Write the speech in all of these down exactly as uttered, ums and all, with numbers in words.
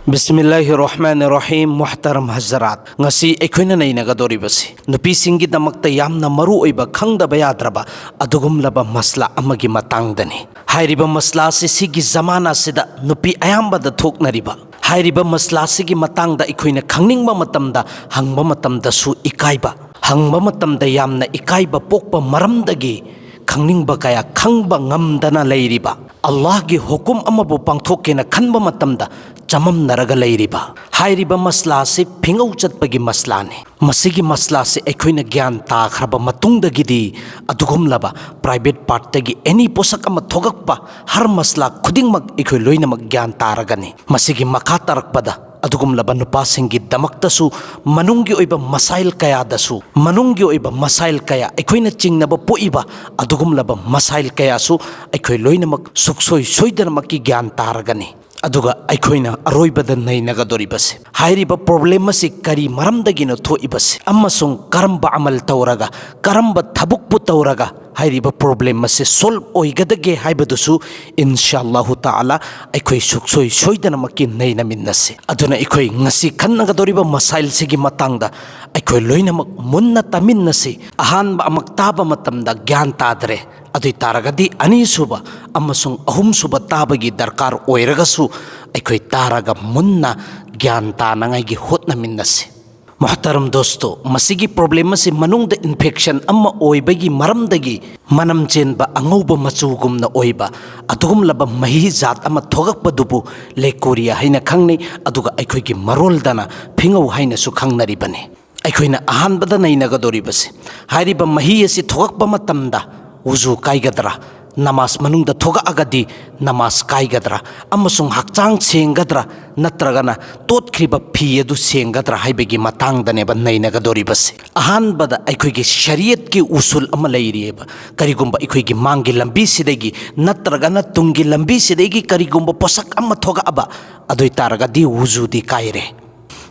ꯕꯤꯁꯃꯤꯜꯂꯥꯍꯤꯔ ꯔꯍꯃꯥꯅꯤꯔ ꯔꯍꯤꯝ꯫ ꯃꯨꯍꯇꯔꯝ ꯍꯖꯔꯥꯠ, ꯉꯁꯤ ꯑꯩꯈꯣꯏꯅ ꯅꯩꯅꯒꯗꯧꯔꯤꯕꯁꯤ ꯅꯨꯄꯤꯁꯤꯡꯒꯤꯗꯃꯛꯇ ꯌꯥꯝꯅ ꯃꯔꯨ ꯑꯣꯏꯕ, ꯈꯪꯗꯕ ꯌꯥꯗ꯭ꯔꯕ ꯑꯗꯨꯒꯨꯝꯂꯕ ꯃꯁꯂꯥ ꯑꯃꯒꯤ ꯃꯇꯥꯡꯗꯅꯤ꯫ ꯍꯥꯏꯔꯤꯕ ꯃꯁꯂꯥ ꯑꯁꯤ ꯁꯤꯒꯤ ꯖꯃꯥꯅꯥꯁꯤꯗ ꯅꯨꯄꯤ ꯑꯌꯥꯝꯕꯗ ꯊꯣꯛꯅꯔꯤꯕ, ꯍꯥꯏꯔꯤꯕ ꯃꯁꯂꯥ ꯑꯁꯤꯒꯤ ꯃꯇꯥꯡꯗ ꯑꯩꯈꯣꯏꯅ ꯈꯪꯅꯤꯡꯕ ꯃꯇꯝꯗ, ꯍꯪꯕ ꯃꯇꯝꯗꯁꯨ ꯏꯀꯥꯏꯕ, ꯍꯪꯕ ꯃꯇꯝꯗ ꯌꯥꯝꯅ ꯏꯀꯥꯏꯕ ꯄꯣꯛꯄ ꯃꯔꯝꯗꯒꯤ ꯈꯪꯅꯤꯡꯕ ꯀꯌꯥ ꯈꯪꯕ ꯉꯝꯗꯅ ꯂꯩꯔꯤꯕ, ꯑꯜꯂꯥꯍꯒꯤ ꯍꯨꯀꯨꯝ ꯑꯃꯕꯨ ꯄꯥꯡꯊꯣꯛꯀꯦꯅ ꯈꯟꯕ ꯃꯇꯝꯗ ꯆꯃꯝꯅꯔꯒ ꯂꯩꯔꯤꯕ, ꯍꯥꯏꯔꯤꯕ ꯃꯁꯂꯥ ꯑꯁꯤ ꯐꯤꯉꯧ ꯆꯠꯄꯒꯤ ꯃꯁꯂꯥꯅꯤ꯫ ꯃꯁꯤꯒꯤ ꯃꯁꯂꯥ ꯑꯁꯤ ꯑꯩꯈꯣꯏꯅ ꯒ꯭ꯌꯥꯟ ꯇꯥꯈ꯭ꯔꯕ ꯃꯇꯨꯡꯗꯒꯤꯗꯤ ꯑꯗꯨꯒꯨꯝꯂꯕ private partꯇꯒꯤ any ꯄꯣꯠꯁꯛ ꯑꯃ ꯊꯣꯛꯂꯛꯄ, ꯍꯔ ꯃꯁꯂꯥ ꯈꯨꯗꯤꯡꯃꯛ ꯑꯩꯈꯣꯏ ꯂꯣꯏꯅꯃꯛ ꯒ꯭ꯌꯥꯟ ꯇꯥꯔꯒꯅꯤ꯫ ꯃꯁꯤꯒꯤ ꯃꯈꯥ ꯇꯥꯔꯛꯄꯗ ꯑꯗꯨꯒꯨꯝꯂꯕ ꯅꯨꯄꯥꯁꯤꯡꯒꯤꯗꯃꯛꯇꯁꯨ, ꯃꯅꯨꯡꯒꯤ ꯑꯣꯏꯕ ꯃꯁꯥꯏꯜ ꯀꯌꯥꯗꯁꯨ, ꯃꯅꯨꯡꯒꯤ ꯑꯣꯏꯕ ꯃꯁꯥꯏꯜ ꯀꯌꯥ, ꯑꯩꯈꯣꯏꯅ ꯆꯤꯡꯅꯕ ꯄꯣꯛꯏꯕ ꯑꯗꯨꯒꯨꯝꯂꯕ ꯃꯁꯥꯏꯜ ꯀꯌꯥꯁꯨ ꯑꯩꯈꯣꯏ ꯂꯣꯏꯅꯃꯛ ꯁꯨꯛꯁꯣꯏ ꯁꯣꯏꯗꯅꯃꯛꯀꯤ ꯒ꯭ꯌꯥꯟ ꯇꯥꯔꯒꯅꯤ꯫ ꯑꯗꯨꯒ ꯑꯩꯈꯣꯏꯅ ꯑꯔꯣꯏꯕꯗ ꯅꯩꯅꯒꯗꯧꯔꯤꯕꯁꯦ, ꯍꯥꯏꯔꯤꯕ problem ꯑꯁꯤ ꯀꯔꯤ ꯃꯔꯝꯗꯒꯤꯅꯣ ꯊꯣꯛꯏꯕꯁꯦ ꯑꯃꯁꯨꯡ ꯀꯔꯝꯕ ꯑꯃꯜ ꯇꯧꯔꯒ, ꯀꯔꯝꯕ ꯊꯕꯛꯄꯨ ꯇꯧꯔꯒ ꯍꯥꯏꯔꯤꯕ problem ꯑꯁꯤ solve ꯑꯣꯏꯒꯗꯒꯦ ꯍꯥꯏꯕꯗꯨꯁꯨ ꯏꯟꯁꯥ ꯑꯜꯂꯥꯍꯨ ꯇꯥꯂꯥ ꯑꯩꯈꯣꯏ ꯁꯨꯛꯁꯣꯏ ꯁꯣꯏꯗꯅꯃꯛꯀꯤ ꯅꯩꯅꯃꯤꯟꯅꯁꯤ꯫ ꯑꯗꯨꯅ ꯑꯩꯈꯣꯏ ꯉꯁꯤ ꯈꯟꯅꯒꯗꯧꯔꯤꯕ ꯃꯁꯥꯏꯜꯁꯤꯒꯤ ꯃꯇꯥꯡꯗ ꯑꯩꯈꯣꯏ ꯂꯣꯏꯅꯃꯛ ꯃꯨꯟꯅ ꯇꯥꯃꯤꯟꯅꯁꯤ꯫ ꯑꯍꯥꯟꯕ ꯑꯃꯛ ꯇꯥꯕ ꯃꯇꯝꯗ ꯒ꯭ꯌꯥꯟ ꯇꯥꯗ꯭ꯔꯦ, ꯑꯗꯨ ꯑꯣꯏ ꯇꯥꯔꯒꯗꯤ ꯑꯅꯤꯁꯨꯕ ꯑꯃꯁꯨꯡ ꯑꯍꯨꯝꯁꯨꯕ ꯇꯥꯕꯒꯤ ꯗꯔꯀꯥꯔ ꯑꯣꯏꯔꯒꯁꯨ ꯑꯩꯈꯣꯏ ꯇꯥꯔꯒ ꯃꯨꯟꯅ ꯒ꯭ꯌꯥꯟ ꯇꯥꯅꯉꯥꯏꯒꯤ ꯍꯣꯠꯅꯃꯤꯟꯅꯁꯤ꯫ ꯃꯨꯍꯇꯔꯝ ꯗꯣꯁꯇꯣ, ꯃꯁꯤꯒꯤ problem ꯑꯁꯤ ꯃꯅꯨꯡꯗ infection ꯑꯃ ꯑꯣꯏꯕꯒꯤ ꯃꯔꯝꯗꯒꯤ ꯃꯅꯝ ꯆꯦꯟꯕ ꯑꯉꯧꯕ ꯃꯆꯨꯒꯨꯝꯅ ꯑꯣꯏꯕ ꯑꯗꯨꯒꯨꯝꯂꯕ ꯃꯍꯤ ꯖꯥꯠ ꯑꯃ ꯊꯣꯛꯂꯛꯄꯗꯨꯕꯨ ꯂꯦꯀꯣꯔꯤꯌꯥ ꯍꯥꯏꯅ ꯈꯪꯅꯩ, ꯑꯗꯨꯒ ꯑꯩꯈꯣꯏꯒꯤ ꯃꯔꯣꯜꯗꯅ ꯐꯤꯉꯧ ꯍꯥꯏꯅꯁꯨ ꯈꯪꯅꯔꯤꯕꯅꯤ꯫ ꯑꯩꯈꯣꯏꯅ ꯑꯍꯥꯟꯕꯗ ꯅꯩꯅꯒꯗꯧꯔꯤꯕꯁꯤ, ꯍꯥꯏꯔꯤꯕ ꯃꯍꯤ ꯑꯁꯤ ꯊꯣꯛꯂꯛꯄ ꯃꯇꯝꯗ ꯋꯨꯖꯨ ꯀꯥꯏꯒꯗ꯭ꯔꯥ? ꯅꯃꯥꯖ ꯃꯅꯨꯡꯗ ꯊꯣꯛꯂꯛꯑꯒꯗꯤ ꯅꯃꯥꯖ ꯀꯥꯏꯒꯗ꯭ꯔꯥ? ꯑꯃꯁꯨꯡ ꯍꯛꯆꯥꯡ ꯁꯦꯡꯒꯗ꯭ꯔꯥ? ꯅꯠꯇ꯭ꯔꯒꯅ ꯇꯣꯠꯈ꯭ꯔꯤꯕ ꯐꯤ ꯑꯗꯨ ꯁꯦꯡꯒꯗ꯭ꯔꯥ ꯍꯥꯏꯕꯒꯤ ꯃꯇꯥꯡꯗꯅꯦꯕ ꯅꯩꯅꯒꯗꯧꯔꯤꯕꯁꯤ꯫ ꯑꯍꯥꯟꯕꯗ ꯑꯩꯈꯣꯏꯒꯤ ꯁꯔꯤꯌꯠꯀꯤ ꯎꯁꯨꯜ ꯑꯃ ꯂꯩꯔꯤꯑꯕ꯫ ꯀꯔꯤꯒꯨꯝꯕ ꯑꯩꯈꯣꯏꯒꯤ ꯃꯥꯡꯒꯤ ꯂꯝꯕꯤꯁꯤꯗꯒꯤ ꯅꯠꯇ꯭ꯔꯒꯅ ꯇꯨꯡꯒꯤ ꯂꯝꯕꯤꯁꯤꯗꯒꯤ ꯀꯔꯤꯒꯨꯝꯕ ꯄꯣꯠꯁꯛ ꯑꯃ ꯊꯣꯛꯂꯛꯑꯕ, ꯑꯗꯨ ꯑꯣꯏ ꯇꯥꯔꯒꯗꯤ ꯋꯨꯖꯨꯗꯤ ꯀꯥꯏꯔꯦ꯫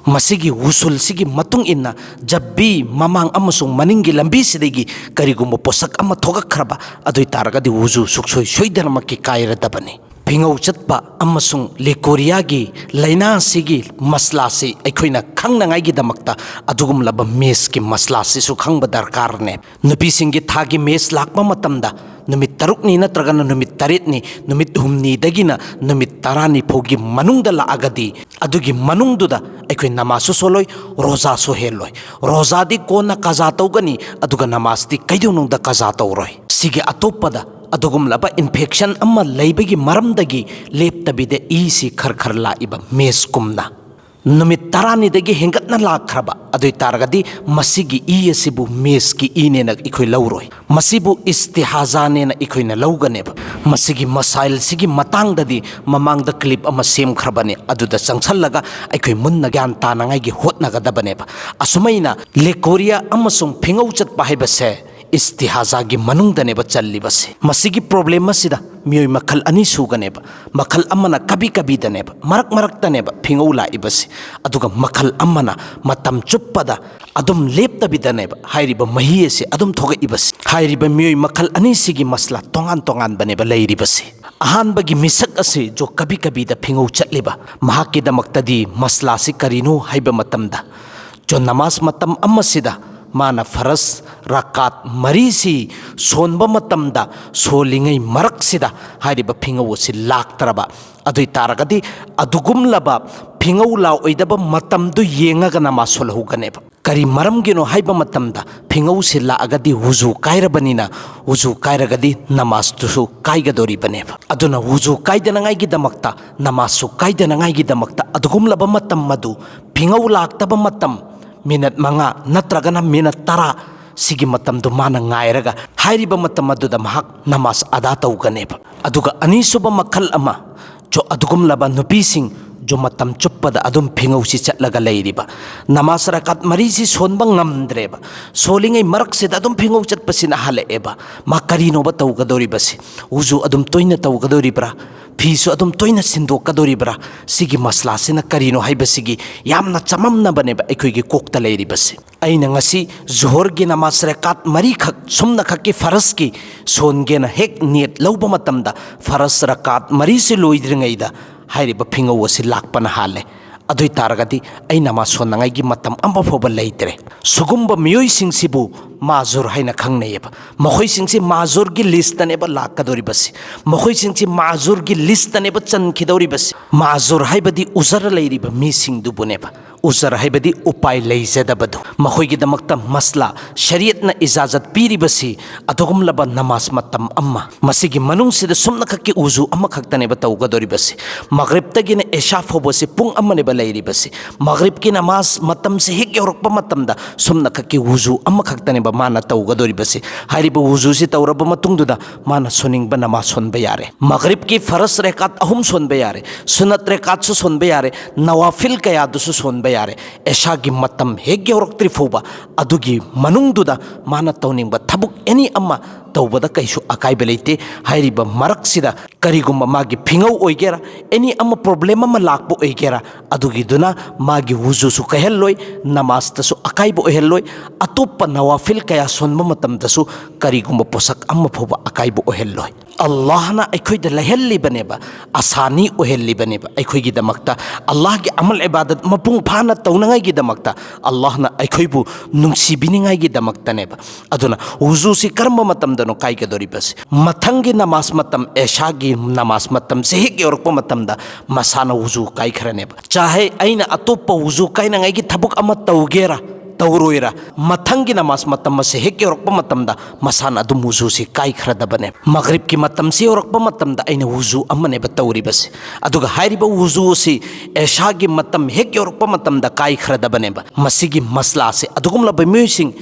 ꯃꯁꯤꯒꯤ ꯎꯁꯨꯜꯁꯤꯒꯤ ꯃꯇꯨꯡ ꯏꯟꯅ ꯖꯕ ꯚꯤ ꯃꯃꯥꯡ ꯑꯃꯁꯨꯡ ꯃꯅꯤꯡꯒꯤ ꯂꯝꯕꯤꯁꯤꯗꯒꯤ ꯀꯔꯤꯒꯨꯝꯕ ꯄꯣꯠꯁꯛ ꯑꯃ ꯊꯣꯛꯂꯛꯈ꯭ꯔꯕ, ꯑꯗꯨ ꯑꯣꯏ ꯇꯥꯔꯒꯗꯤ ꯋꯨꯖꯨ ꯁꯨꯛꯁꯣꯏ ꯁꯣꯏꯗꯅꯃꯛꯀꯤ ꯀꯥꯏꯔꯗꯕꯅꯤ꯫ ꯐꯤꯉꯧ ꯆꯠꯄ ꯑꯃꯁꯨꯡ ꯂꯦꯀꯣꯔꯤꯌꯥꯒꯤ ꯂꯥꯏꯅꯥꯁꯤꯒꯤ ꯃꯁꯂꯥꯁꯤ ꯑꯩꯈꯣꯏꯅ ꯈꯪꯅꯉꯥꯏꯒꯤꯗꯃꯛꯇ ꯑꯗꯨꯒꯨꯝꯂꯕ ꯃꯦꯁꯀꯤ ꯃꯁꯂꯥꯁꯤꯁꯨ ꯈꯪꯕ ꯗꯔꯀꯥꯔꯅꯦ꯫ ꯅꯨꯄꯤꯁꯤꯡꯒꯤ ꯊꯥꯒꯤ ꯃꯦꯁ ꯂꯥꯛꯄ ꯃꯇꯝꯗ ꯅꯨꯃꯤꯠ ꯇꯔꯨꯛꯅꯤ ꯅꯠꯇ꯭ꯔꯒꯅ ꯅꯨꯃꯤꯠ ꯇꯔꯦꯠꯅꯤ, ꯅꯨꯃꯤꯠ ꯍꯨꯝꯅꯤꯗꯒꯤꯅ ꯅꯨꯃꯤꯠ ꯇꯔꯥꯅꯤ ꯐꯥꯎꯒꯤ ꯃꯅꯨꯡꯗ ꯂꯥꯛꯑꯒꯗꯤ, ꯑꯗꯨꯒꯤ ꯃꯅꯨꯡꯗꯨꯗ ꯑꯩꯈꯣꯏ ꯅꯃꯥꯖꯁꯨ ꯁꯣꯜꯂꯣꯏ, ꯔꯣꯖꯥꯁꯨ ꯍꯦꯜꯂꯣꯏ꯫ ꯔꯣꯖꯥꯗꯤ ꯀꯣꯟꯅ ꯀꯖꯥ ꯇꯧꯒꯅꯤ, ꯑꯗꯨꯒ ꯅꯃꯥꯖꯇꯤ ꯀꯩꯗꯧꯅꯨꯡꯗ ꯀꯖꯥ ꯇꯧꯔꯣꯏ꯫ ꯁꯤꯒꯤ ꯑꯇꯣꯞꯄꯗ ꯑꯗꯨꯒꯨꯝꯂꯕ ꯏꯟꯐꯦꯛꯁꯟ ꯑꯃ ꯂꯩꯕꯒꯤ ꯃꯔꯝꯗꯒꯤ ꯂꯦꯞꯇꯕꯤꯗ ꯏꯁꯤ ꯈꯔ ꯈꯔ ꯂꯥꯛꯏꯕ ꯃꯦꯁꯀꯨꯝꯅ ꯅꯨꯃꯤꯠ ꯇꯔꯥꯅꯤꯗꯒꯤ ꯍꯦꯟꯒꯠꯅ ꯂꯥꯛꯈ꯭ꯔꯕ ꯑꯗꯨ ꯑꯣꯏ ꯇꯥꯔꯒꯗꯤ, ꯃꯁꯤꯒꯤ ꯏ ꯑꯁꯤꯕꯨ ꯃꯦꯁꯀꯤ ꯏꯅꯦꯅ ꯑꯩꯈꯣꯏ ꯂꯧꯔꯣꯏ꯫ ꯃꯁꯤꯕꯨ ꯏꯁꯇꯤꯍꯥꯖꯥꯅꯦꯅ ꯑꯩꯈꯣꯏꯅ ꯂꯧꯒꯅꯦꯕ꯫ ꯃꯁꯤꯒꯤ ꯃꯁꯥꯏꯜꯁꯤꯒꯤ ꯃꯇꯥꯡꯗꯗꯤ ꯃꯃꯥꯡꯗ ꯀ꯭ꯂꯤꯞ ꯑꯃ ꯁꯦꯝꯈ꯭ꯔꯕꯅꯦ, ꯑꯗꯨꯗ ꯆꯪꯁꯜꯂꯒ ꯑꯩꯈꯣꯏ ꯃꯨꯟꯅ ꯒ꯭ꯌꯥꯟ ꯇꯥꯅꯉꯥꯏꯒꯤ ꯍꯣꯠꯅꯒꯗꯕꯅꯦꯕ꯫ ꯑꯁꯨꯃꯥꯏꯅ ꯂꯦꯀꯣꯔꯤꯌꯥ ꯑꯃꯁꯨꯡ ꯐꯤꯉꯧ ꯆꯠꯄ ꯍꯥꯏꯕꯁꯦ ꯏꯁꯇꯤꯍꯥꯖꯥꯒꯤ ꯃꯅꯨꯡꯗꯅꯦꯕ ꯆꯜꯂꯤꯕꯁꯦ꯫ ꯃꯁꯤꯒꯤ ꯄ꯭ꯔꯣꯕ꯭ꯂꯦꯝ ꯑꯁꯤꯗ ꯃꯤꯑꯣꯏ ꯃꯈꯜ ꯑꯅꯤ ꯁꯨꯒꯅꯦꯕ꯫ ꯃꯈꯜ ꯑꯃꯅ ꯀꯕꯤ ꯀꯕꯤꯗꯅꯦꯕ, ꯃꯔꯛ ꯃꯔꯛꯇꯅꯦꯕ ꯐꯤꯉꯧ ꯂꯥꯛꯏꯕꯁꯦ, ꯑꯗꯨꯒ ꯃꯈꯜ ꯑꯃꯅ ꯃꯇꯝ ꯆꯨꯞꯄꯗ ꯑꯗꯨꯝ ꯂꯦꯞꯇꯕꯤꯗꯅꯦꯕ ꯍꯥꯏꯔꯤꯕ ꯃꯍꯤ ꯑꯁꯤ ꯑꯗꯨꯝ ꯊꯣꯛꯂꯛꯏꯕꯁꯦ꯫ ꯍꯥꯏꯔꯤꯕ ꯃꯤꯑꯣꯏ ꯃꯈꯜ ꯑꯅꯤꯁꯤꯒꯤ ꯃꯁꯂꯥ ꯇꯣꯉꯥꯟ ꯇꯣꯉꯥꯟꯕꯅꯦꯕ ꯂꯩꯔꯤꯕꯁꯦ꯫ ꯑꯍꯥꯟꯕꯒꯤ ꯃꯤꯁꯛ ꯑꯁꯤ ꯖꯣ ꯀꯕꯤ ꯀꯕꯤꯗ ꯐꯤꯉꯧ ꯆꯠꯂꯤꯕ, ꯃꯍꯥꯛꯀꯤꯗꯃꯛꯇꯗꯤ ꯃꯁꯂꯥꯁꯤ ꯀꯔꯤꯅꯣ ꯍꯥꯏꯕ ꯃꯇꯝꯗ, ꯖꯣ ꯅꯃꯥꯖ ꯃꯇꯝ ꯑꯃꯁꯤꯗ ꯃꯥꯅ ꯐꯔꯁ ꯔꯀꯥꯠ ꯃꯔꯤꯁꯤ ꯁꯣꯟꯕ ꯃꯇꯝꯗ, ꯁꯣꯜꯂꯤꯉꯩ ꯃꯔꯛꯁꯤꯗ ꯍꯥꯏꯔꯤꯕ ꯐꯤꯉꯧ ꯑꯁꯤ ꯂꯥꯛꯇ꯭ꯔꯕ ꯑꯗꯨ ꯑꯣꯏ ꯇꯥꯔꯒꯗꯤ, ꯑꯗꯨꯒꯨꯝꯂꯕ ꯐꯤꯉꯧ ꯂꯥꯛꯑꯣꯏꯗꯕ ꯃꯇꯝꯗꯨ ꯌꯦꯡꯉꯒ ꯅꯃꯥꯖ ꯁꯣꯜꯍꯧꯒꯅꯦꯕ꯫ ꯀꯔꯤ ꯃꯔꯝꯒꯤꯅꯣ ꯍꯥꯏꯕ ꯃꯇꯝꯗ, ꯐꯤꯉꯧꯁꯤ ꯂꯥꯛꯑꯒꯗꯤ ꯋꯨꯖꯨ ꯀꯥꯏꯔꯕꯅꯤꯅ, ꯋꯨꯖꯨ ꯀꯥꯏꯔꯒꯗꯤ ꯅꯃꯥꯖꯇꯨꯁꯨ ꯀꯥꯏꯒꯗꯧꯔꯤꯕꯅꯦꯕ꯫ ꯑꯗꯨꯅ ꯋꯨꯖꯨ ꯀꯥꯏꯗꯅꯉꯥꯏꯒꯤꯗꯃꯛꯇ, ꯅꯃꯥꯖꯁꯨ ꯀꯥꯏꯗꯅꯉꯥꯏꯒꯤꯗꯃꯛꯇ ꯑꯗꯨꯒꯨꯝꯂꯕ ꯃꯇꯝ ꯑꯗꯨ, ꯐꯤꯉꯧ ꯂꯥꯛꯇꯕ ꯃꯇꯝ, ꯃꯤꯅꯠ ꯃꯉꯥ ꯅꯠꯇ꯭ꯔꯒꯅ ꯃꯤꯅꯠ ꯇꯔꯥ, ꯁꯤꯒꯤ ꯃꯇꯝꯗꯨ ꯃꯥꯅ ꯉꯥꯏꯔꯒ ꯍꯥꯏꯔꯤꯕ ꯃꯇꯝ ꯑꯗꯨꯗ ꯃꯍꯥꯛ ꯅꯃꯥꯖ ꯑꯗꯥ ꯇꯧꯒꯅꯦꯕ꯫ ꯑꯗꯨꯒ ꯑꯅꯤꯁꯨꯕ ꯃꯈꯜ ꯑꯃ, ꯖꯣ ꯑꯗꯨꯒꯨꯝꯂꯕ ꯅꯨꯄꯤꯁꯤꯡ, ꯃꯇꯝ ꯆꯨꯞꯄꯗ ꯑꯗꯨꯝ ꯐꯤꯉꯧꯁꯤ ꯆꯠꯂꯒ ꯂꯩꯔꯤꯕ, ꯅꯃꯥꯖ ꯔꯀꯥꯠ ꯃꯔꯤꯁꯤ ꯁꯣꯟꯕ ꯉꯝꯗ꯭ꯔꯦꯕ꯫ ꯁꯣꯜꯂꯤꯉꯩ ꯃꯔꯛꯁꯤꯗ ꯑꯗꯨꯝ ꯐꯤꯉꯧ ꯆꯠꯄꯁꯤꯅ ꯍꯜꯂꯛꯑꯦꯕ꯫ ꯃꯥ ꯀꯔꯤꯅꯣꯕ ꯇꯧꯒꯗꯧꯔꯤꯕꯁꯤ? ꯎꯖꯨ ꯑꯗꯨꯝ ꯇꯣꯏꯅ ꯇꯧꯒꯗꯧꯔꯤꯕ꯭ꯔꯥ? ꯐꯤꯁꯨ ꯑꯗꯨꯝ ꯇꯣꯏꯅ ꯁꯤꯟꯗꯣꯛꯀꯗꯧꯔꯤꯕ꯭ꯔꯥ? ꯁꯤꯒꯤ ꯃꯁꯂꯥꯁꯤꯅ ꯀꯔꯤꯅꯣ ꯍꯥꯏꯕꯁꯤꯒꯤ ꯌꯥꯝꯅ ꯆꯃꯝꯅꯕꯅꯦꯕ ꯑꯩꯈꯣꯏꯒꯤ ꯀꯣꯛꯇ ꯂꯩꯔꯤꯕꯁꯤ꯫ ꯑꯩꯅ ꯉꯁꯤ ꯖꯨꯍꯔꯒꯤ ꯅꯃꯥꯖ ꯔꯀꯥꯠ ꯃꯔꯤꯈꯛ, ꯁꯨꯝꯅꯈꯛꯀꯤ ꯐꯔꯖꯀꯤ ꯁꯣꯟꯒꯦꯅ ꯍꯦꯛ ꯅꯤꯌꯠ ꯂꯧꯕ ꯃꯇꯝꯗ, ꯐꯔꯖ ꯔꯀꯥꯠ ꯃꯔꯤꯁꯤ ꯂꯣꯏꯗ꯭ꯔꯤꯉꯩꯗ ꯍꯥꯏꯔꯤꯕ ꯐꯤꯉꯧ ꯑꯁꯤ ꯂꯥꯛꯄꯅ ꯍꯥꯜꯂꯦ꯫ ꯑꯗꯨ ꯑꯣꯏ ꯇꯥꯔꯒꯗꯤ ꯑꯩ ꯅꯃꯥꯖ ꯁꯣꯟꯅꯉꯥꯏꯒꯤ ꯃꯇꯝ ꯑꯃ ꯐꯥꯎꯕ ꯂꯩꯇ꯭ꯔꯦ꯫ ꯁꯤꯒꯨꯝꯕ ꯃꯤꯑꯣꯏꯁꯤꯡꯁꯤꯕꯨ ꯃꯥꯖꯨꯔ ꯍꯥꯏꯅ ꯈꯪꯅꯩꯌꯦꯕ꯫ ꯃꯈꯣꯏꯁꯤꯡꯁꯤ ꯃꯥꯖꯨꯔꯒꯤ ꯂꯤꯁꯇꯅꯦꯕ ꯂꯥꯛꯀꯗꯧꯔꯤꯕꯁꯤ꯫ ꯃꯈꯣꯏꯁꯤꯡꯁꯤ ꯃꯥꯖꯨꯔꯒꯤ ꯂꯤꯁꯇꯅꯦꯕ ꯆꯟꯈꯤꯗꯧꯔꯤꯕꯁꯤ꯫ ꯃꯥꯖꯨꯔ ꯍꯥꯏꯕꯗꯤ ꯎꯖꯔ ꯂꯩꯔꯤꯕ ꯃꯤꯁꯤꯡꯗꯨꯕꯨꯅꯦꯕ꯫ ꯎꯖꯔ ꯍꯥꯏꯕꯗꯤ ꯎꯄꯥꯏ ꯂꯩꯖꯗꯕꯗꯨ꯫ ꯃꯈꯣꯏꯒꯤꯗꯃꯛꯇ ꯃꯁꯂꯥ, ꯁꯔꯤꯌꯠꯅ ꯏꯖꯥꯖꯠ ꯄꯤꯔꯤꯕꯁꯤ ꯑꯗꯨꯒꯨꯝꯂꯕ ꯅꯃꯥꯖ ꯃꯇꯝ ꯑꯃ, ꯃꯁꯤꯒꯤ ꯃꯅꯨꯡꯁꯤꯗ ꯁꯨꯝꯅꯈꯛꯀꯤ ꯎꯖꯨ ꯑꯃꯈꯛꯇꯅꯦꯕ ꯇꯧꯒꯗꯧꯔꯤꯕꯁꯤ꯫ ꯃꯒ꯭ꯔꯤꯕꯇꯒꯤꯅ ꯏꯁꯥ ꯐꯥꯎꯕꯁꯤ ꯄꯨꯡ ꯑꯃꯅꯦꯕ ꯂꯩꯔꯤꯕꯁꯤ꯫ ꯃꯒ꯭ꯔꯤꯕꯀꯤ ꯅꯃꯥꯖ ꯃꯇꯝꯁꯤ ꯍꯦꯛ ꯌꯧꯔꯛꯄ ꯃꯇꯝꯗ ꯁꯨꯝꯅꯈꯛꯀꯤ ꯎꯖꯨ ꯑꯃꯈꯛꯇꯅꯦꯕ ꯃꯥꯅ ꯇꯧꯒꯗꯧꯔꯤꯕꯁꯤ꯫ ꯍꯥꯏꯔꯤꯕ ꯎꯖꯨꯁꯤ ꯇꯧꯔꯕ ꯃꯇꯨꯡꯗꯨꯗ ꯃꯥꯅ ꯁꯣꯟꯅꯤꯡꯕ ꯅꯃꯥꯖ ꯁꯣꯟꯕ ꯌꯥꯔꯦ꯫ ꯃꯒ꯭ꯔꯤꯕꯀꯤ ꯐꯔꯖ ꯔꯦꯀꯥꯠ ꯑꯍꯨꯝ ꯁꯣꯟꯕ ꯌꯥꯔꯦ, ꯁꯨꯅꯠ ꯔꯦꯀꯥꯠꯁꯨ ꯁꯣꯟꯕ ꯌꯥꯔꯦ, ꯅꯋꯥꯐꯤꯜ ꯀꯌꯥꯗꯨꯁꯨ ꯁꯣꯟꯕ ꯌꯥꯔꯦ꯫ ꯏꯁꯥꯒꯤ ꯃꯇꯝ ꯍꯦꯛ ꯌꯧꯔꯛꯇ꯭ꯔꯤ ꯐꯥꯎꯕ ꯑꯗꯨꯒꯤ ꯃꯅꯨꯡꯗꯨꯗ ꯃꯥꯅ ꯇꯧꯅꯤꯡꯕ ꯊꯕꯛ ꯑꯦꯅꯤ ꯑꯃ ꯇꯧꯕꯗ ꯀꯩꯁꯨ ꯑꯀꯥꯏꯕ ꯂꯩꯇꯦ꯫ ꯍꯥꯏꯔꯤꯕ ꯃꯔꯛꯁꯤꯗ ꯀꯔꯤꯒꯨꯝꯕ ꯃꯥꯒꯤ ꯐꯤꯉꯧ ꯑꯣꯏꯒꯦꯔꯥ, ꯑꯦꯅꯤ ꯑꯃ ꯄ꯭ꯔꯣꯕ꯭ꯂꯦꯝ ꯑꯃ ꯂꯥꯛꯄ ꯑꯣꯏꯒꯦꯔꯥ, ꯑꯗꯨꯒꯤꯗꯨꯅ ꯃꯥꯒꯤ ꯋꯨꯖꯨꯁꯨ ꯀꯥꯏꯍꯜꯂꯣꯏ, ꯅꯃꯥꯖꯇꯁꯨ ꯑꯀꯥꯏꯕ ꯑꯣꯏꯍꯜꯂꯣꯏ, ꯑꯇꯣꯞꯄ ꯅꯋꯥꯐꯤꯜ ꯀꯌꯥ ꯁꯣꯟꯕ ꯃꯇꯝꯗꯁꯨ ꯀꯔꯤꯒꯨꯝꯕ ꯄꯣꯠꯁꯛ ꯑꯃ ꯐꯥꯎꯕ ꯑꯀꯥꯏꯕ ꯑꯣꯏꯍꯜꯂꯣꯏ꯫ ꯑꯜꯂꯥꯍꯅ ꯑꯩꯈꯣꯏꯗ ꯂꯩꯍꯜꯂꯤꯕꯅꯦꯕ, ꯑꯁꯥꯅꯤ ꯑꯣꯏꯍꯜꯂꯤꯕꯅꯦꯕ ꯑꯩꯈꯣꯏꯒꯤꯗꯃꯛꯇ꯫ ꯑꯜꯂꯥꯍꯒꯤ ꯑꯃꯜ ꯏꯕꯥꯗꯠ ꯃꯄꯨꯡ ꯐꯥꯅ ꯇꯧꯅꯉꯥꯏꯒꯤꯗꯃꯛꯇ ꯑꯜꯂꯥꯍꯅ ꯑꯩꯈꯣꯏꯕꯨ ꯅꯨꯡꯁꯤꯕꯤꯅꯤꯡꯉꯥꯏꯒꯤꯗꯃꯛꯇꯅꯦꯕ꯫ ꯑꯗꯨꯅ ꯋꯨꯖꯨꯁꯤ ꯀꯔꯝꯕ ꯃꯇꯝꯗꯅꯣ ꯀꯥꯏꯒꯗꯧꯔꯤꯕꯁꯤ? ꯃꯊꯪꯒꯤ ꯅꯃꯥꯖ ꯃꯇꯝ, ꯑꯦꯁꯥꯒꯤ ꯅꯃꯥꯖ ꯃꯇꯝꯁꯦ ꯍꯦꯛ ꯌꯧꯔꯛꯄ ꯃꯇꯝꯗ ꯃꯁꯥꯅ ꯋꯨꯖꯨ ꯀꯥꯏꯈ꯭ꯔꯅꯦꯕ꯫ ꯆꯥꯍꯦ ꯑꯩꯅ ꯑꯇꯣꯞꯄ ꯋꯨꯖꯨ ꯀꯥꯏꯅꯉꯥꯏꯒꯤ ꯊꯕꯛ ꯑꯃ ꯇꯧꯒꯦꯔꯥ ꯇꯧꯔꯣꯏꯔꯥ, ꯃꯊꯪꯒꯤ ꯅꯃꯥꯖ ꯃꯇꯝ ꯑꯁꯦ ꯍꯦꯛ ꯌꯧꯔꯛꯄ ꯃꯇꯝꯗ ꯃꯁꯥꯅ ꯑꯗꯨꯝ ꯋꯨꯖꯨꯁꯤ ꯀꯥꯏꯈ꯭ꯔꯗꯕꯅꯦ꯫ ꯃꯒ꯭ꯔꯤꯕꯀꯤ ꯃꯇꯝꯁꯤ ꯌꯧꯔꯛꯄ ꯃꯇꯝꯗ ꯑꯩꯅ ꯋꯨꯖꯨ ꯑꯃꯅꯦꯕ ꯇꯧꯔꯤꯕꯁꯤ, ꯑꯗꯨꯒ ꯍꯥꯏꯔꯤꯕ ꯋꯨꯖꯨ ꯑꯁꯤ ꯑꯦꯁꯥꯒꯤ ꯃꯇꯝ ꯍꯦꯛ ꯌꯧꯔꯛꯄ ꯃꯇꯝꯗ ꯀꯥꯏꯈ꯭ꯔꯗꯕꯅꯦꯕ꯫ ꯃꯁꯤꯒꯤ ꯃꯁꯂꯥꯁꯦ ꯑꯗꯨꯒꯨꯝꯂꯕ ꯃꯤꯑꯣꯏꯁꯤꯡ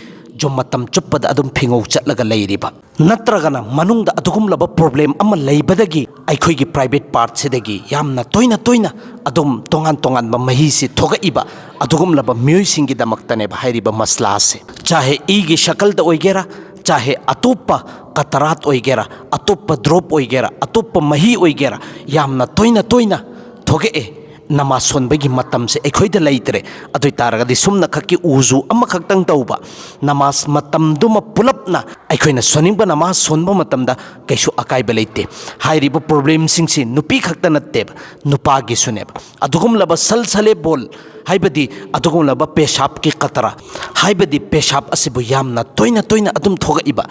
ꯁꯨꯝ ꯃꯇꯝ ꯆꯨꯞꯄꯗ ꯑꯗꯨꯝ ꯐꯤꯉꯧ ꯆꯠꯂꯒ ꯂꯩꯔꯤꯕ, ꯅꯠꯇ꯭ꯔꯒꯅ ꯃꯅꯨꯡꯗ ꯑꯗꯨꯒꯨꯝꯂꯕ ꯄ꯭ꯔꯣꯕ꯭ꯂꯦꯝ ꯑꯃ ꯂꯩꯕꯗꯒꯤ ꯑꯩꯈꯣꯏꯒꯤ ꯄ꯭ꯔꯥꯏꯚꯦꯠ ꯄꯥꯔꯠꯁꯤꯗꯒꯤ ꯌꯥꯝꯅ ꯇꯣꯏꯅ ꯇꯣꯏꯅ ꯑꯗꯨꯝ ꯇꯣꯉꯥꯟ ꯇꯣꯉꯥꯟꯕ ꯃꯍꯤꯁꯤ ꯊꯣꯛꯂꯛꯏꯕ ꯑꯗꯨꯒꯨꯝꯂꯕ ꯃꯤꯑꯣꯏꯁꯤꯡꯒꯤꯗꯃꯛꯇꯅꯦꯕ ꯍꯥꯏꯔꯤꯕ ꯃꯁꯂꯥ ꯑꯁꯦ꯫ ꯆꯥꯍꯦ ꯏꯒꯤ ꯁꯀꯜꯗ ꯑꯣꯏꯒꯦꯔꯥ, ꯆꯥꯍꯦ ꯑꯇꯣꯞꯄ ꯀꯇꯔꯥꯠ ꯑꯣꯏꯒꯦꯔꯥ, ꯑꯇꯣꯞꯄ ꯗ꯭ꯔꯣꯞ ꯑꯣꯏꯒꯦꯔꯥ, ꯑꯇꯣꯞꯄ ꯃꯍꯤ ꯑꯣꯏꯒꯦꯔꯥ, ꯌꯥꯝꯅ ꯇꯣꯏꯅ ꯇꯣꯏꯅ ꯊꯣꯛꯂꯛꯑꯦ꯫ ꯅꯃꯥꯖ ꯁꯣꯟꯕꯒꯤ ꯃꯇꯝꯁꯦ ꯑꯩꯈꯣꯏꯗ ꯂꯩꯇ꯭ꯔꯦ꯫ ꯑꯗꯨ ꯑꯣꯏ ꯇꯥꯔꯒꯗꯤ ꯁꯨꯝꯅ ꯈꯛꯀꯤ ꯎꯖꯨ ꯑꯃꯈꯛꯇꯪ ꯇꯧꯕ, ꯅꯃꯥꯖ ꯃꯇꯝꯗꯨꯃ ꯄꯨꯂꯞꯅ ꯑꯩꯈꯣꯏꯅ ꯁꯣꯟꯅꯤꯡꯕ ꯅꯃꯥꯖ ꯁꯣꯟꯕ ꯃꯇꯝꯗ ꯀꯩꯁꯨ ꯑꯀꯥꯏꯕ ꯂꯩꯇꯦ꯫ ꯍꯥꯏꯔꯤꯕ ꯄ꯭ꯔꯣꯕ꯭ꯂꯦꯝꯁꯤꯡꯁꯤ ꯅꯨꯄꯤ ꯈꯛꯇ ꯅꯠꯇꯦꯕ, ꯅꯨꯄꯥꯒꯤꯁꯨꯅꯦꯕ꯫ ꯑꯗꯨꯒꯨꯝꯂꯕ ꯁꯜꯁꯂꯦ ꯕꯣꯜ, ꯍꯥꯏꯕꯗꯤ ꯑꯗꯨꯒꯨꯝꯂꯕ ꯄꯦꯁꯥꯞꯀꯤ ꯀꯇꯔꯥ, ꯍꯥꯏꯕꯗꯤ ꯄꯦꯁꯥꯞ ꯑꯁꯤꯕꯨ ꯌꯥꯝꯅ ꯇꯣꯏꯅ ꯇꯣꯏꯅ ꯑꯗꯨꯝ ꯊꯣꯛꯂꯛꯏꯕ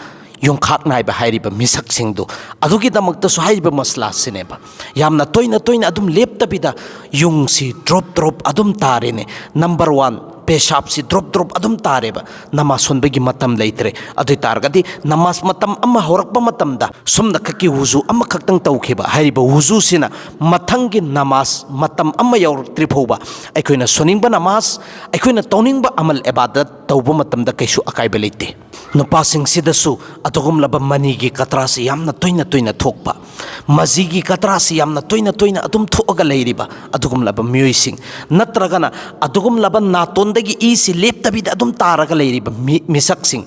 ꯌꯣꯡꯈꯥꯛ ꯅꯥꯏꯕ ꯍꯥꯏꯔꯤꯕ ꯃꯤꯁꯛꯁꯤꯡꯗꯨ, ꯑꯗꯨꯒꯤꯗꯃꯛꯇꯁꯨ ꯍꯥꯏꯔꯤꯕ ꯃꯁꯂꯥꯁꯤꯅꯦꯕ꯫ ꯌꯥꯝꯅ ꯇꯣꯏꯅ ꯇꯣꯏꯅ ꯑꯗꯨꯝ ꯂꯦꯞꯇꯕꯤꯗ ꯌꯨꯡꯁꯤ ꯗ꯭ꯔꯣꯞ ꯗ꯭ꯔꯣꯞ ꯑꯗꯨꯝ ꯇꯥꯔꯦꯅꯦ꯫ ꯅꯝꯕꯔ ꯋꯥꯟ, ꯄꯦꯁꯥꯞꯁꯤ ꯗ꯭ꯔꯣꯞ ꯗ꯭ꯔꯣꯞ ꯑꯗꯨꯝ ꯇꯥꯔꯦꯕ ꯅꯃꯥꯖ ꯁꯣꯟꯕꯒꯤ ꯃꯇꯝ ꯂꯩꯇ꯭ꯔꯦ꯫ ꯑꯗꯨ ꯑꯣꯏ ꯇꯥꯔꯒꯗꯤ ꯅꯃꯥꯖ ꯃꯇꯝ ꯑꯃ ꯍꯧꯔꯛꯄ ꯃꯇꯝꯗ ꯁꯨꯝꯅ ꯈꯛꯀꯤ ꯋꯨꯖꯨ ꯑꯃꯈꯛꯇꯪ ꯇꯧꯈꯤꯕ ꯍꯥꯏꯔꯤꯕ ꯋꯨꯖꯨꯁꯤꯅ ꯃꯊꯪꯒꯤ ꯅꯃꯥꯖ ꯃꯇꯝ ꯑꯃ ꯌꯧꯔꯛꯇ꯭ꯔꯤ ꯐꯥꯎꯕ ꯑꯩꯈꯣꯏꯅ ꯁꯣꯟꯅꯤꯡꯕ ꯅꯃꯥꯖ, ꯑꯩꯈꯣꯏꯅ ꯇꯧꯅꯤꯡꯕ ꯑꯃꯜ ꯑꯦꯕꯥꯗꯠ ꯇꯧꯕ ꯃꯇꯝꯗ ꯀꯩꯁꯨ ꯑꯀꯥꯏꯕ ꯂꯩꯇꯦ꯫ ꯅꯨꯄꯥꯁꯤꯡꯁꯤꯗꯁꯨ ꯑꯗꯨꯒꯨꯝꯂꯕ ꯃꯅꯤꯒꯤ ꯀꯇ꯭ꯔꯥꯁꯤ ꯌꯥꯝꯅ ꯇꯣꯏꯅ ꯇꯣꯏꯅ ꯊꯣꯛꯄ, ꯃꯖꯤꯒꯤ ꯀꯇ꯭ꯔꯥꯁꯤ ꯌꯥꯝꯅ ꯇꯣꯏꯅ ꯇꯣꯏꯅ ꯑꯗꯨꯝ ꯊꯣꯛꯂꯒ ꯂꯩꯔꯤꯕ ꯑꯗꯨꯒꯨꯝꯂꯕ ꯃꯤꯑꯣꯏꯁꯤꯡ, ꯅꯠꯇ꯭ꯔꯒꯅ ꯑꯗꯨꯒꯨꯝꯂꯕ ꯅꯥꯇꯣꯟꯗꯒꯤ ꯏꯁꯤ ꯂꯦꯞꯇꯕꯤꯗ ꯑꯗꯨꯝ ꯇꯥꯔꯒ ꯂꯩꯔꯤꯕ ꯃꯤ-, ꯃꯤꯁꯛꯁꯤꯡ,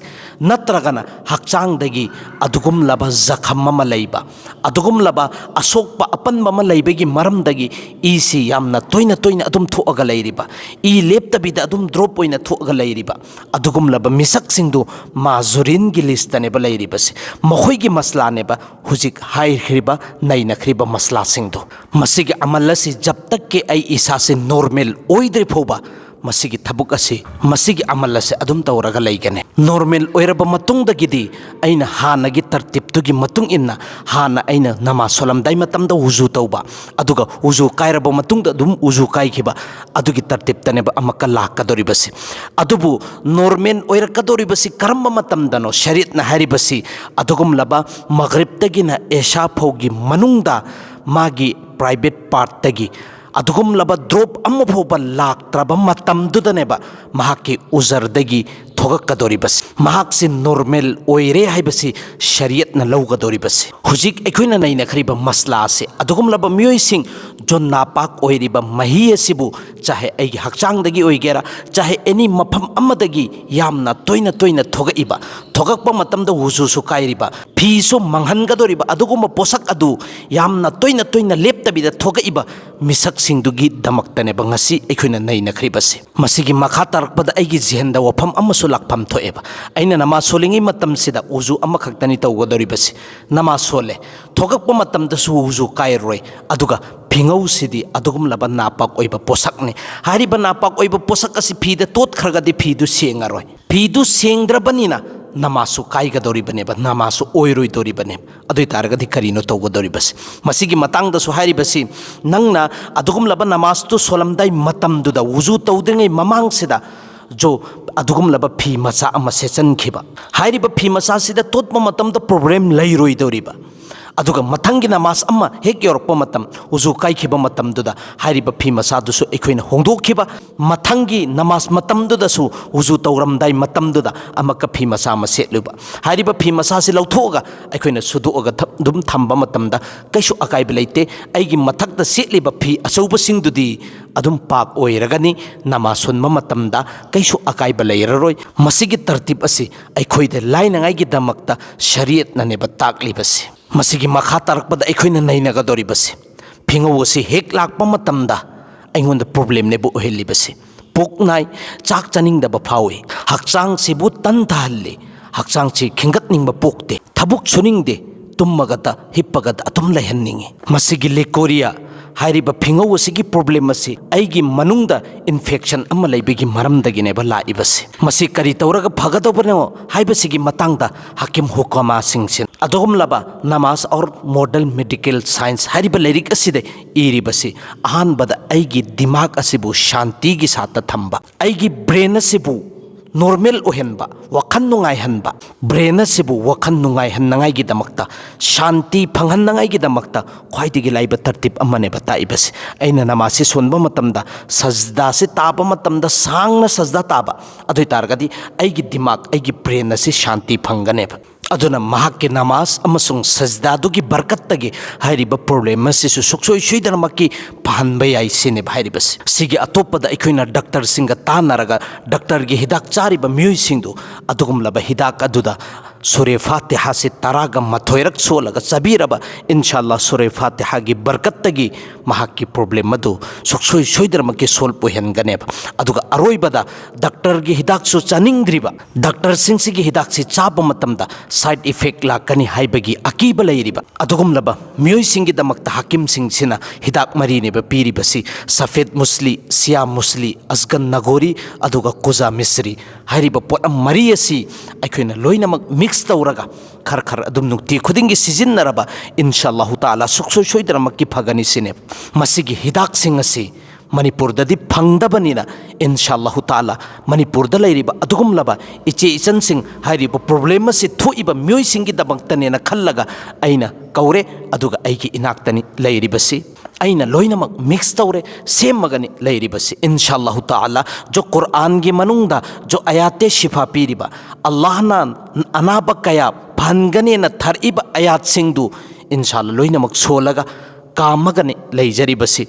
ꯅꯠꯇ꯭ꯔꯒꯅ ꯍꯛꯆꯥꯡꯗꯒꯤ ꯑꯗꯨꯒꯨꯝꯂꯕ ꯖꯈꯝ ꯑꯃ ꯂꯩꯕ, ꯑꯗꯨꯒꯨꯝꯂꯕ ꯑꯁꯣꯛꯄ ꯑꯄꯟꯕ ꯑꯃ ꯂꯩꯕꯒꯤ ꯃꯔꯝꯗꯒꯤ ꯏꯁꯤ ꯌꯥꯝꯅ ꯇꯣꯏꯅ ꯇꯣꯏꯅ ꯑꯗꯨꯝ ꯊꯣꯛꯂꯒ ꯂꯩꯔꯤꯕ, ꯏ ꯂꯦꯞꯇꯕꯤꯗ ꯑꯗꯨꯝ ꯗ꯭ꯔꯣꯞ ꯑꯣꯏꯅ ꯊꯣꯛꯂꯒ ꯂꯩꯔꯤꯕ ꯑꯗꯨꯒꯨꯝꯂꯕ ꯃꯤꯁꯛꯁꯤꯡꯗꯨ ꯃꯥꯖꯨꯔꯤꯟꯒꯤ ꯂꯤꯁꯇꯅꯦꯕ ꯂꯩꯔꯤꯕꯁꯦ꯫ ꯃꯈꯣꯏꯒꯤ ꯃꯁꯂꯥꯅꯦꯕ ꯍꯧꯖꯤꯛ ꯍꯥꯏꯈ꯭ꯔꯤꯕ, ꯅꯩꯅꯈ꯭ꯔꯤꯕ ꯃꯁꯂꯥꯁꯤꯡꯗꯨ꯫ ꯃꯁꯤꯒꯤ ꯑꯃꯜ ꯑꯁꯤ ꯖꯕ ꯇꯛꯀꯤ ꯑꯩ ꯏꯁꯥꯁꯤ ꯅꯣꯔꯃꯦꯜ ꯑꯣꯏꯗ꯭ꯔꯤ ꯐꯥꯎꯕ ꯃꯁꯤꯒꯤ ꯊꯕꯛ ꯑꯁꯤ, ꯃꯁꯤꯒꯤ ꯑꯃꯜ ꯑꯁꯤ ꯑꯗꯨꯝ ꯇꯧꯔꯒ ꯂꯩꯒꯅꯤ꯫ ꯅꯣꯔꯃꯦꯜ ꯑꯣꯏꯔꯕ ꯃꯇꯨꯡꯗꯒꯤꯗꯤ ꯑꯩꯅ ꯍꯥꯟꯅꯒꯤ ꯇꯔꯇꯤꯞꯇꯨꯒꯤ ꯃꯇꯨꯡ ꯏꯟꯅ ꯍꯥꯟꯅ ꯑꯩꯅ ꯅꯃꯥꯖ ꯁꯣꯜꯂꯝꯗꯥꯏ ꯃꯇꯝꯗ ꯋꯨꯖꯨ ꯇꯧꯕ, ꯑꯗꯨꯒ ꯋꯨꯖꯨ ꯀꯥꯏꯔꯕ ꯃꯇꯨꯡꯗ ꯑꯗꯨꯝ ꯋꯨꯖꯨ ꯀꯥꯏꯈꯤꯕ, ꯑꯗꯨꯒꯤ ꯇꯔꯇꯤꯞꯇꯅꯦꯕ ꯑꯃꯨꯛꯀ ꯂꯥꯛꯀꯗꯧꯔꯤꯕꯁꯤ꯫ ꯑꯗꯨꯕꯨ ꯅꯣꯔꯃꯦꯜ ꯑꯣꯏꯔꯛꯀꯗꯧꯔꯤꯕꯁꯤ ꯀꯔꯝꯕ ꯃꯇꯝꯗꯅꯣ? ꯁꯔꯤꯌꯠꯅ ꯍꯥꯏꯔꯤꯕꯁꯤ ꯑꯗꯨꯒꯨꯝꯂꯕ ꯃꯒ꯭ꯔꯤꯕꯇꯒꯤꯅ ꯑꯦꯁꯥ ꯐꯥꯎꯒꯤ ꯃꯅꯨꯡꯗ ꯃꯥꯒꯤ ꯄ꯭ꯔꯥꯏꯚꯦꯠ ꯄꯥꯔꯠꯇꯒꯤ ꯑꯗꯨꯒꯨꯝꯂꯕ ꯗ꯭ꯔꯣꯞ ꯑꯃ ꯐꯥꯎꯕ ꯂꯥꯛꯇ꯭ꯔꯕ ꯃꯇꯝꯗꯨꯗꯅꯦꯕ ꯃꯍꯥꯛꯀꯤ ꯎꯖꯔꯗꯒꯤ ꯊꯣꯛꯂꯛꯀꯗꯧꯔꯤꯕꯁꯤ, ꯃꯍꯥꯛꯁꯤ ꯅꯣꯔꯃꯦꯜ ꯑꯣꯏꯔꯦ ꯍꯥꯏꯕꯁꯤ ꯁꯔꯤꯌꯠꯅ ꯂꯧꯒꯗꯧꯔꯤꯕꯁꯤ꯫ ꯍꯧꯖꯤꯛ ꯑꯩꯈꯣꯏꯅ ꯅꯩꯅꯈ꯭ꯔꯤꯕ ꯃꯁꯂꯥ ꯑꯁꯤ, ꯑꯗꯨꯒꯨꯝꯂꯕ ꯃꯤꯑꯣꯏꯁꯤꯡ ꯖꯣꯟ ꯅꯥꯄꯥꯛ ꯑꯣꯏꯔꯤꯕ ꯃꯍꯤ ꯑꯁꯤꯕꯨ ꯆꯥꯍꯦ ꯑꯩꯒꯤ ꯍꯛꯆꯥꯡꯗꯒꯤ ꯑꯣꯏꯒꯦꯔꯥ, ꯆꯥꯍꯦ ꯑꯦꯅꯤ ꯃꯐꯝ ꯑꯃꯗꯒꯤ ꯌꯥꯝꯅ ꯇꯣꯏꯅ ꯇꯣꯏꯅ ꯊꯣꯛꯂꯛꯏꯕ, ꯊꯣꯛꯂꯛꯄ ꯃꯇꯝꯗ ꯋꯨꯖꯨꯁꯨ ꯀꯥꯏꯔꯤꯕ, ꯐꯤꯁꯨ ꯃꯪꯍꯟꯒꯗꯧꯔꯤꯕ ꯑꯗꯨꯒꯨꯝꯕ ꯄꯣꯠꯁꯛ ꯑꯗꯨ ꯌꯥꯝꯅ ꯇꯣꯏꯅ ꯇꯣꯏꯅ ꯂꯦꯞꯇꯕꯤꯗ ꯊꯣꯛꯂꯛꯏꯕ ꯃꯤꯁꯛꯁꯤꯡꯗꯨꯒꯤꯗꯃꯛꯇꯅꯦꯕ ꯉꯁꯤ ꯑꯩꯈꯣꯏꯅ ꯅꯩꯅꯈ꯭ꯔꯤꯕꯁꯦ꯫ ꯃꯁꯤꯒꯤ ꯃꯈꯥ ꯇꯥꯔꯛꯄꯗ ꯑꯩꯒꯤ ꯖꯤꯍꯟꯗ ꯋꯥꯐꯝ ꯑꯃꯁꯨ ꯂꯥꯛꯐꯝ ꯊꯣꯛꯑꯦꯕ꯫ ꯑꯩꯅ ꯅꯃꯥꯖ ꯁꯣꯜꯂꯤꯉꯩ ꯃꯇꯝꯁꯤꯗ ꯎꯖꯨ ꯑꯃꯈꯛꯇꯅꯤ ꯇꯧꯒꯗꯧꯔꯤꯕꯁꯤ꯫ ꯅꯃꯥꯖ ꯁꯣꯜꯂꯦ, ꯊꯣꯛꯂꯛꯄ ꯃꯇꯝꯗꯁꯨ ꯎꯖꯨ ꯀꯥꯏꯔꯔꯣꯏ, ꯑꯗꯨꯒ ꯐꯤꯉꯧꯁꯤꯗꯤ ꯑꯗꯨꯒꯨꯝꯂꯕ ꯅꯥꯄꯥꯛ ꯑꯣꯏꯕ ꯄꯣꯠꯁꯛꯅꯤ꯫ ꯍꯥꯏꯔꯤꯕ ꯅꯥꯄꯥꯛ ꯑꯣꯏꯕ ꯄꯣꯠꯁꯛ ꯑꯁꯤ ꯐꯤꯗ ꯇꯣꯠꯈ꯭ꯔꯒꯗꯤ ꯐꯤꯗꯨ ꯁꯦꯡꯉꯔꯣꯏ꯫ ꯐꯤꯗꯨ ꯁꯦꯡꯗ꯭ꯔꯕꯅꯤꯅ ꯅꯃꯥꯖꯁꯨ ꯀꯥꯏꯒꯗꯧꯔꯤꯕꯅꯦꯕ, ꯅꯃꯥꯖꯁꯨ ꯑꯣꯏꯔꯣꯏꯗꯧꯔꯤꯕꯅꯦꯕ꯫ ꯑꯗꯨ ꯑꯣꯏ ꯇꯥꯔꯒꯗꯤ ꯀꯔꯤꯅꯣ ꯇꯧꯒꯗꯧꯔꯤꯕꯁꯤ? ꯃꯁꯤꯒꯤ ꯃꯇꯥꯡꯗꯁꯨ ꯍꯥꯏꯔꯤꯕꯁꯤ, ꯅꯪꯅ ꯑꯗꯨꯒꯨꯝꯂꯕ ꯅꯃꯥꯖꯇꯨ ꯁꯣꯜꯂꯝꯗꯥꯏ ꯃꯇꯝꯗꯨꯗ, ꯋꯨꯖꯨ ꯇꯧꯗ꯭ꯔꯤꯉꯩ ꯃꯃꯥꯡꯁꯤꯗ, ꯖꯣ, ꯑꯗꯨꯒꯨꯝꯂꯕ ꯐꯤ ꯃꯆꯥ ꯑꯃ ꯁꯦꯠꯆꯟꯈꯤꯕ꯫ ꯍꯥꯏꯔꯤꯕ ꯐꯤ ꯃꯆꯥꯁꯤꯗ ꯇꯣꯠꯄ ꯃꯇꯝꯗ ꯄ꯭ꯔꯣꯕ꯭ꯂꯦꯝ ꯂꯩꯔꯣꯏꯗꯧꯔꯤꯕ꯫ ꯑꯗꯨꯒ ꯃꯊꯪꯒꯤ ꯅꯃꯥꯖ ꯑꯃ ꯍꯦꯛ ꯌꯧꯔꯛꯄ ꯃꯇꯝ, ꯎꯖꯨ ꯀꯥꯏꯈꯤꯕ ꯃꯇꯝꯗꯨꯗ ꯍꯥꯏꯔꯤꯕ ꯐꯤ ꯃꯆꯥꯗꯨꯁꯨ ꯑꯩꯈꯣꯏꯅ ꯍꯣꯡꯗꯣꯛꯈꯤꯕ, ꯃꯊꯪꯒꯤ ꯅꯃꯥꯖ ꯃꯇꯝꯗꯨꯗꯁꯨ ꯎꯖꯨ ꯇꯧꯔꯝꯗꯥꯏ ꯃꯇꯝꯗꯨꯗ ꯑꯃꯨꯛꯀ ꯐꯤ ꯃꯆꯥ ꯑꯃ ꯁꯦꯠꯂꯨꯕ꯫ ꯍꯥꯏꯔꯤꯕ ꯐꯤ ꯃꯆꯥꯁꯤ ꯂꯧꯊꯣꯛꯑꯒ ꯑꯩꯈꯣꯏꯅ ꯁꯨꯗꯣꯛꯑꯒ ꯊ-, ꯑꯗꯨꯝ ꯊꯝꯕ ꯃꯇꯝꯗ ꯀꯩꯁꯨ ꯑꯀꯥꯏꯕ ꯂꯩꯇꯦ꯫ ꯑꯩꯒꯤ ꯃꯊꯛꯇ ꯁꯦꯠꯂꯤꯕ ꯐꯤ ꯑꯆꯧꯕꯁꯤꯡꯗꯨꯗꯤ ꯑꯗꯨꯝ ꯄꯥꯛ ꯑꯣꯏꯔꯒꯅꯤ, ꯅꯃꯥꯖ ꯁꯣꯟꯕ ꯃꯇꯝꯗ ꯀꯩꯁꯨ ꯑꯀꯥꯏꯕ ꯂꯩꯔꯔꯣꯏ꯫ ꯃꯁꯤꯒꯤ ꯇꯔꯇꯤꯞ ꯑꯁꯤ ꯑꯩꯈꯣꯏꯗ ꯂꯥꯏꯅꯉꯥꯏꯒꯤꯗꯃꯛꯇ ꯁꯔꯤꯌꯠꯅꯅꯦꯕ ꯇꯥꯛꯂꯤꯕꯁꯤ꯫ ꯃꯁꯤꯒꯤ ꯃꯈꯥ ꯇꯥꯔꯛꯄꯗ ꯑꯩꯈꯣꯏꯅ ꯅꯩꯅꯒꯗꯧꯔꯤꯕꯁꯤ, ꯐꯤꯉꯧ ꯑꯁꯤ ꯍꯦꯛ ꯂꯥꯛꯄ ꯃꯇꯝꯗ ꯑꯩꯉꯣꯟꯗ ꯄ꯭ꯔꯣꯕ꯭ꯂꯦꯝꯅꯦꯕ ꯑꯣꯏꯍꯜꯂꯤꯕꯁꯤ꯫ ꯄꯨꯛ ꯅꯥꯏ, ꯆꯥꯛ ꯆꯥꯅꯤꯡꯗꯕ ꯐꯥꯎꯏ, ꯍꯛꯆꯥꯡꯁꯤꯕꯨ ꯇꯟꯊꯍꯜꯂꯤ, ꯍꯛꯆꯥꯡꯁꯤ ꯈꯤꯡꯒꯠꯅꯤꯡꯕ ꯄꯣꯛꯇꯦ, ꯊꯕꯛ ꯁꯨꯅꯤꯡꯗꯦ, ꯇꯨꯝꯃꯒꯗ ꯍꯤꯞꯄꯒꯗ ꯑꯗꯨꯝ ꯂꯩꯍꯟꯅꯤꯡꯉꯤ꯫ ꯃꯁꯤꯒꯤ ꯂꯤꯀꯣꯔꯤꯌꯥ ꯍꯥꯏꯔꯤꯕ ꯐꯤꯉꯧ ꯑꯁꯤꯒꯤ ꯄ꯭ꯔꯣꯕ꯭ꯂꯦꯝ ꯑꯁꯤ ꯑꯩꯒꯤ ꯃꯅꯨꯡꯗ ꯏꯟꯐꯦꯛꯁꯟ ꯑꯃ ꯂꯩꯕꯒꯤ ꯃꯔꯝꯗꯒꯤꯅꯦꯕ ꯂꯥꯛꯏꯕꯁꯤ꯫ ꯃꯁꯤ ꯀꯔꯤ ꯇꯧꯔꯒ ꯐꯒꯗꯧꯕꯅꯣ ꯍꯥꯏꯕꯁꯤꯒꯤ ꯃꯇꯥꯡꯗ ꯍꯀꯤꯝ ꯍꯨꯀꯃꯥꯁꯤꯡꯁꯤꯅ ꯑꯗꯨꯒꯨꯝꯂꯕ ꯅꯃꯥꯖ ꯑꯣꯔ ꯃꯣꯗꯔꯟ ꯃꯦꯗꯤꯀꯦꯜ ꯁꯥꯏꯟꯁ ꯍꯥꯏꯔꯤꯕ ꯂꯥꯏꯔꯤꯛ ꯑꯁꯤꯗ ꯏꯔꯤꯕꯁꯤ, ꯑꯍꯥꯟꯕꯗ ꯑꯩꯒꯤ ꯗꯤꯃꯥꯒ ꯑꯁꯤꯕꯨ ꯁꯥꯟꯇꯤꯒꯤ ꯁꯥꯠꯇ ꯊꯝꯕ, ꯑꯩꯒꯤ ꯕ꯭ꯔꯦꯟ ꯑꯁꯤꯕꯨ ꯅꯣꯔꯃꯦꯜ ꯑꯣꯏꯍꯟꯕ, ꯋꯥꯈꯜ ꯅꯨꯡꯉꯥꯏꯍꯟꯕ, ꯕ꯭ꯔꯦꯟ ꯑꯁꯤꯕꯨ ꯋꯥꯈꯜ ꯅꯨꯡꯉꯥꯏꯍꯟꯅꯉꯥꯏꯒꯤꯗꯃꯛꯇ, ꯁꯥꯟꯇꯤ ꯐꯪꯍꯟꯅꯉꯥꯏꯒꯤꯗꯃꯛꯇ ꯈ꯭ꯋꯥꯏꯗꯒꯤ ꯂꯥꯏꯕ ꯇꯔꯇꯤꯞ ꯑꯃꯅꯦꯕ ꯇꯥꯛꯏꯕꯁꯦ꯫ ꯑꯩꯅ ꯅꯃꯥꯖꯁꯤ ꯁꯣꯟꯕ ꯃꯇꯝꯗ, ꯁꯖꯗꯥꯁꯤ ꯇꯥꯕ ꯃꯇꯝꯗ ꯁꯥꯡꯅ ꯁꯖꯗꯥ ꯇꯥꯕ, ꯑꯗꯨ ꯑꯣꯏ ꯇꯥꯔꯒꯗꯤ ꯑꯩꯒꯤ ꯗꯤꯃꯥꯒ, ꯑꯩꯒꯤ ꯕ꯭ꯔꯦꯟ ꯑꯁꯤ ꯁꯥꯟꯇꯤ ꯐꯪꯒꯅꯦꯕ꯫ ꯑꯗꯨꯅ ꯃꯍꯥꯛꯀꯤ ꯅꯃꯥꯖ ꯑꯃꯁꯨꯡ ꯁꯖꯗꯥꯗꯨꯒꯤ ꯕꯔꯀꯠꯇꯒꯤ ꯍꯥꯏꯔꯤꯕ ꯄ꯭ꯔꯣꯕ꯭ꯂꯦꯝ ꯑꯁꯤꯁꯨ ꯁꯨꯡꯁꯣꯏ ꯁꯣꯏꯗꯅꯃꯛꯀꯤ ꯐꯍꯟꯕ ꯌꯥꯏ ꯁꯤꯅꯦꯕ ꯍꯥꯏꯔꯤꯕꯁꯤ꯫ ꯁꯤꯒꯤ ꯑꯇꯣꯞꯄꯗ ꯑꯩꯈꯣꯏꯅ ꯗꯥꯛꯇꯔꯁꯤꯡꯒ ꯇꯥꯟꯅꯔꯒ, ꯗꯥꯛꯇꯔꯒꯤ ꯍꯤꯗꯥꯛ ꯆꯥꯔꯤꯕ ꯃꯤꯑꯣꯏꯁꯤꯡꯗꯨ ꯑꯗꯨꯒꯨꯝꯂꯕ ꯍꯤꯗꯥꯛ ꯑꯗꯨꯗ ꯁꯨꯔꯦ ꯐꯥꯇꯤꯍꯥꯁꯤ ꯇꯔꯥꯒ ꯃꯥꯊꯣꯏꯔꯛ ꯁꯣꯜꯂꯒ ꯆꯥꯕꯤꯔꯕ, ꯏꯟꯁꯥ ꯑꯜꯂꯥ ꯁꯨꯔꯦ ꯐꯥꯇꯤꯍꯥꯒꯤ ꯕꯔꯀꯠꯇꯒꯤ ꯃꯍꯥꯛꯀꯤ ꯄ꯭ꯔꯣꯕ꯭ꯂꯦꯝ ꯑꯗꯨ ꯁꯨꯡꯁꯣꯏ ꯁꯣꯏꯗꯅꯃꯛꯀꯤ ꯁꯣꯜꯕ ꯑꯣꯏꯍꯟꯒꯅꯦꯕ꯫ ꯑꯗꯨꯒ ꯑꯔꯣꯏꯕꯗ ꯗꯥꯛꯇꯔꯒꯤ ꯍꯤꯗꯥꯛꯁꯨ ꯆꯥꯅꯤꯡꯗ꯭ꯔꯤꯕ, ꯗꯥꯛꯇꯔꯁꯤꯡꯁꯤꯒꯤ ꯍꯤꯗꯥꯛꯁꯤ ꯆꯥꯕ ꯃꯇꯝꯗ ꯁꯥꯏꯗ ꯏꯐꯦꯛ ꯂꯥꯛꯀꯅꯤ ꯍꯥꯏꯕꯒꯤ ꯑꯀꯤꯕ ꯂꯩꯔꯤꯕ ꯑꯗꯨꯒꯨꯝꯂꯕ ꯃꯤꯑꯣꯏꯁꯤꯡꯒꯤꯗꯃꯛꯇ ꯍꯥꯀꯤꯝꯁꯤꯡꯁꯤꯅ ꯍꯤꯗꯥꯛ ꯃꯔꯤꯅꯦꯕ ꯄꯤꯔꯤꯕꯁꯤ: ꯁꯐꯦꯗ ꯃꯨꯁꯂꯤ, ꯁꯤꯌꯥ ꯃꯨꯁꯂꯤ, ꯑꯁꯒꯟ ꯅꯒꯣꯔꯤ, ꯑꯗꯨꯒ ꯀꯨꯖꯥ ꯃꯤꯁ꯭ꯔꯤ꯫ ꯍꯥꯏꯔꯤꯕ ꯄꯣꯠꯂꯝ ꯃꯔꯤ ꯑꯁꯤ ꯑꯩꯈꯣꯏꯅ ꯂꯣꯏꯅꯃꯛ ꯃꯤꯛꯁ ꯇꯧꯔꯒ ꯈꯔ ꯈꯔ ꯑꯗꯨꯝ ꯅꯨꯡꯇꯤ ꯈꯨꯗꯤꯡꯒꯤ ꯁꯤꯖꯤꯟꯅꯔꯕ, ꯏꯟꯁꯥ ꯑꯜꯂꯥꯍꯨ ꯇꯥꯂꯥ ꯁꯨꯡꯁꯣꯏ ꯁꯣꯏꯗꯅꯃꯛꯀꯤ ꯐꯒꯅꯤ ꯁꯤꯅꯦꯕ꯫ ꯃꯁꯤꯒꯤ ꯍꯤꯗꯥꯛꯁꯤꯡ ꯑꯁꯤ ꯃꯅꯤꯄꯨꯔꯗꯗꯤ ꯐꯪꯗꯕꯅꯤꯅ, ꯏꯟꯁꯥ ꯑꯜꯂꯥꯍꯨ ꯇꯥꯂꯥ ꯃꯅꯤꯄꯨꯔꯗ ꯂꯩꯔꯤꯕ ꯑꯗꯨꯒꯨꯝꯂꯕ ꯏꯆꯦ ꯏꯆꯟꯁꯤꯡ, ꯍꯥꯏꯔꯤꯕ ꯄ꯭ꯔꯣꯕ꯭ꯂꯦꯝ ꯑꯁꯤ ꯊꯣꯛꯏꯕ ꯃꯤꯑꯣꯏꯁꯤꯡꯒꯤꯗꯃꯛꯇꯅꯦꯅ ꯈꯜꯂꯒ ꯑꯩꯅ ꯀꯧꯔꯦ, ꯑꯗꯨꯒ ꯑꯩꯒꯤ ꯏꯅꯥꯛꯇꯅꯤ ꯂꯩꯔꯤꯕꯁꯤ꯫ ꯑꯩꯅ ꯂꯣꯏꯅꯃꯛ ꯃꯤꯛꯁ ꯇꯧꯔꯦ, ꯁꯦꯝꯃꯒꯅꯤ ꯂꯩꯔꯤꯕꯁꯤ꯫ ꯏꯟꯁꯥ ꯑꯜꯂꯥꯍꯨ ꯇꯥꯂꯥ ꯖꯣ ꯀꯨꯔꯑꯥꯟꯒꯤ ꯃꯅꯨꯡꯗ ꯖꯣ ꯑꯌꯥꯇꯦ ꯁꯤꯐꯥ ꯄꯤꯔꯤꯕ, ꯑꯜꯂꯥꯍꯅ ꯑꯅꯥꯕ ꯀꯌꯥ ꯐꯍꯟꯒꯅꯦꯅ ꯊꯥꯔꯛꯏꯕ ꯑꯌꯥꯠꯁꯤꯡꯗꯨ, ꯏꯟꯁꯥ ꯑꯜꯂꯥ ꯂꯣꯏꯅꯃꯛ ꯁꯣꯜꯂꯒ ꯀꯥꯝꯃꯒꯅꯤ ꯂꯩꯖꯔꯤꯕꯁꯤ꯫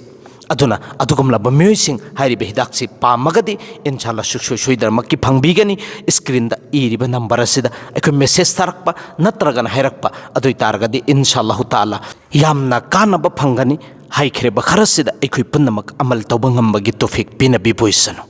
ꯑꯗꯨꯅ ꯑꯗꯨꯒꯨꯝꯂꯕ ꯃꯤꯑꯣꯏꯁꯤꯡ ꯍꯥꯏꯔꯤꯕ ꯍꯤꯗꯥꯛꯁꯤ ꯄꯥꯝꯃꯒꯗꯤ, ꯏꯟꯁꯥ ꯑꯜꯂꯥ ꯁꯨꯡꯁꯣꯏ ꯁꯣꯏꯗꯅꯃꯛꯀꯤ ꯐꯪꯕꯤꯒꯅꯤ꯫ ꯏꯁꯀ꯭ꯔꯤꯟꯗ ꯏꯔꯤꯕ ꯅꯝꯕꯔ ꯑꯁꯤꯗ ꯑꯩꯈꯣꯏ ꯃꯦꯁꯦꯖ ꯊꯥꯔꯛꯄ ꯅꯠꯇ꯭ꯔꯒꯅ ꯍꯥꯏꯔꯛꯄ, ꯑꯗꯨ ꯑꯣꯏ ꯇꯥꯔꯒꯗꯤ ꯏꯟꯁꯥ ꯑꯜꯂꯥꯍꯨ ꯇꯥꯂꯥ ꯌꯥꯝꯅ ꯀꯥꯟꯅꯕ ꯐꯪꯒꯅꯤ꯫ ꯍꯥꯏꯈ꯭ꯔꯤꯕ ꯈꯔꯁꯤꯗ ꯑꯩꯈꯣꯏ ꯄꯨꯝꯅꯃꯛ ꯑꯃꯜ ꯇꯧꯕ ꯉꯝꯕꯒꯤ ꯇꯣꯐꯤꯛ ꯄꯤꯅꯕꯤꯕ ꯑꯣꯏꯁꯅꯨ꯫